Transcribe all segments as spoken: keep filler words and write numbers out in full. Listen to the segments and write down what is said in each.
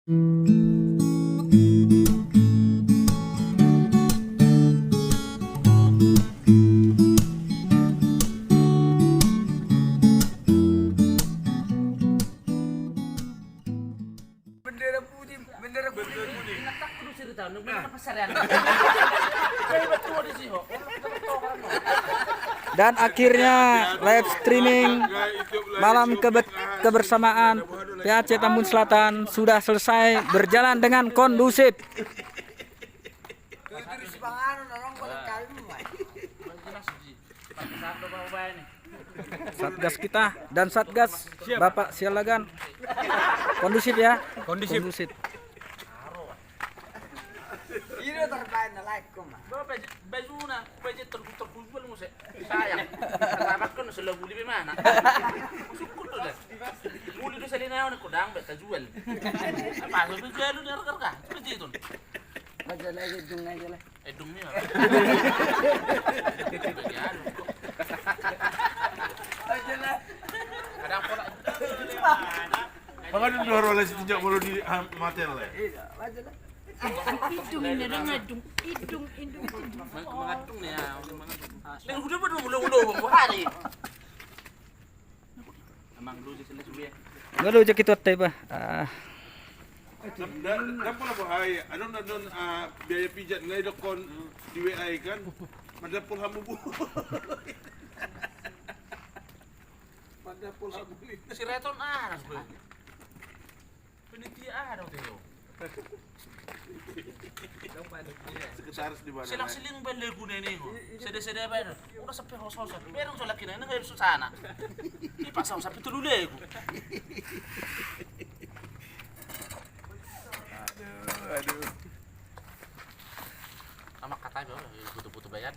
Bendera putih, bendera kuning. Bendera kuning. Enak tak kudu cerita, nunggu apa sarean. Dan akhirnya live streaming malam kebe-, kebersamaan P A C Tambun Selatan sudah selesai berjalan dengan kondusif. Satgas kita dan Satgas Bapak Sialagan. Kondusif ya? Kondusif. Kondusif. Ini terbaik na like koma. Bajuna, baja terkutuk kujual muse. Sayang. Rapat kan selalu beli mana? Syukur tu dah. Muli tu salina on ko dang bet tajual. Apa tu jual lu darkar kah? Seperti itu. Baca lagi dong aja lah. Eh, dong ni. Kadang pola. Maka dong dua rola si tinjak mulu di, ah, mata lah. Idung ini ada ngadung. Idung, idung, idung. Mengadung ni ya, mengadung. Udah, udah, udah, udah, hari. Emang lu di sini sudah ya? Enggak lu jak itu atai, Pak. Ah. Dampol apa hai? Adong, adong, ah, biaya pijat ngai dokkon di W A kan. Madampol hamu bu. Madampol hamu ni. Si Reton ah, nas gue. Penitia ah, dong teo. Sekretaris di mana? Silang-siling bale guna ini. Sede-sede apa itu? Udah sampai hos-hosan. Berang soal laki nai ngai susana. Ipasang sampai tulu legu. Aduh, aduh. Sama kata aja, butuh-butuh bayar.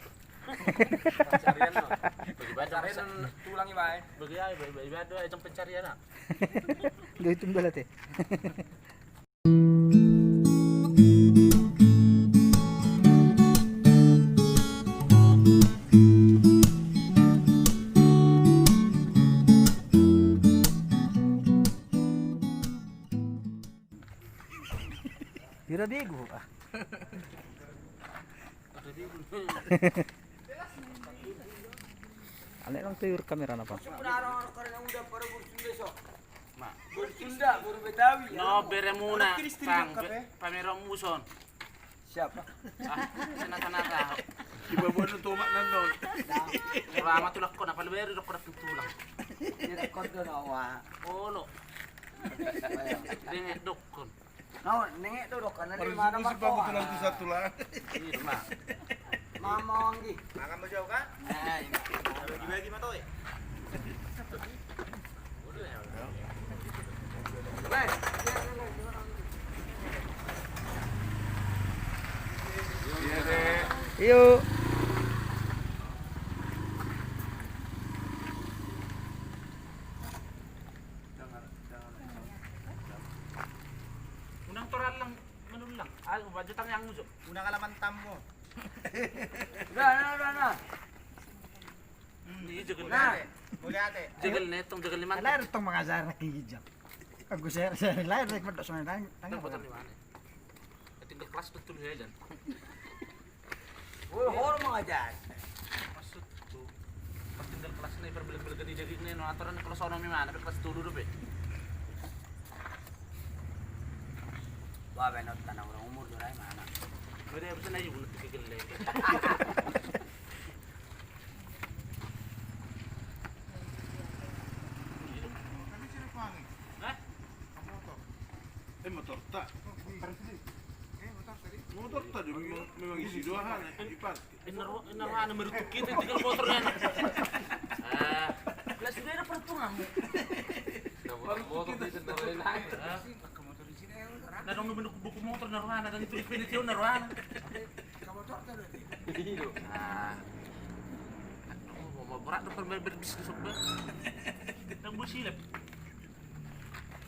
Pencarian no. Bagi baju. Pencarian tulang ibai. Bagi ya, bagi baju, ajang pencarian ah. Gak hitung balat ya. Pira begu ah. Alek lang tuyur kamera na, Pak. Boru Sunda, boru Betawi. No, beremuna, Bang, pameran muson. Siapa? Ah, senata-nata. Iba bono tomak nan non. Wah, ma tulak ko, apa lebih dari dokon tulang. Tidak kau tuh nawa. Olo. Dengan dokon. Nau, nengek tu dokon, nanti mana si pabu tulang tu satu lah. Iya, Mak. Mama Wanggi. Makan baju kan? Nah, ini. Bagi-bagi mah, Toy. Iyo. Unang torallang manullang. Ah, ubajo tangiangmu jo. Unang alaman tammu. Udah, udah, udah, udah. Hmm, iya, jegel. Nah. Jegel ne, tong jegel ne mantap. Lahir tong mangajar anak gigi jam. Aku share, share lahir naik medok sonai tang. Tang botan di mana? Tinggal kelas betul ya, Jan. Woi, hor mangajar. Maksudku, pas tinggal kelas ne, perbeleg-beleg di jaging ne, no aturan kelas ono mi mana, kelas tolu dope. Wah, benot tanah orang umur tu rai mana. Beda apa sana aja bulat kegel deh. Hah? Eh, motor ta. Motor ta, memang, memang isi doahan, ipas. Inner, inner mana merutuk kita tinggal motornya. Ah, lah sudah ada perhitungan. Motor kita. Nah, dong, buku motor na rohana, dan itu di penelitian na rohana. Iyo. Ah. Mau, mau berat dokter ber-, berbisnis dokter. Dan gue silap.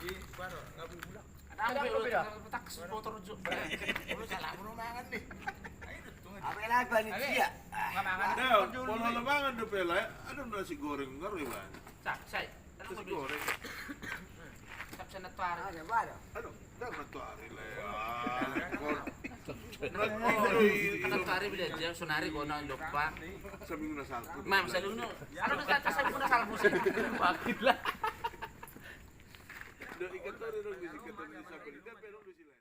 Di mana? Nggak boleh pulang. Ada apa ya? Petak motor jo. Lu salah, lu mangan nih. Ayo, tunggu. Apa lagi, panitia? Nggak mangan. Nah, pola lo mangan do pela. Ada nasi goreng, nggak ribet. Cak, saya. Nasi goreng. Cak, saya netar. Ada apa ada? Aduh. Kan satu hari lah ya. Kan satu hari bila dia sonari kona lupa. Saminggu na salpu. Mam, salinggu na. Kalau na salpu, saminggu na salpu sih. Wakil lah. Do ikat tadi dong, bisi ketemu di Sabrina, pero bisi lah.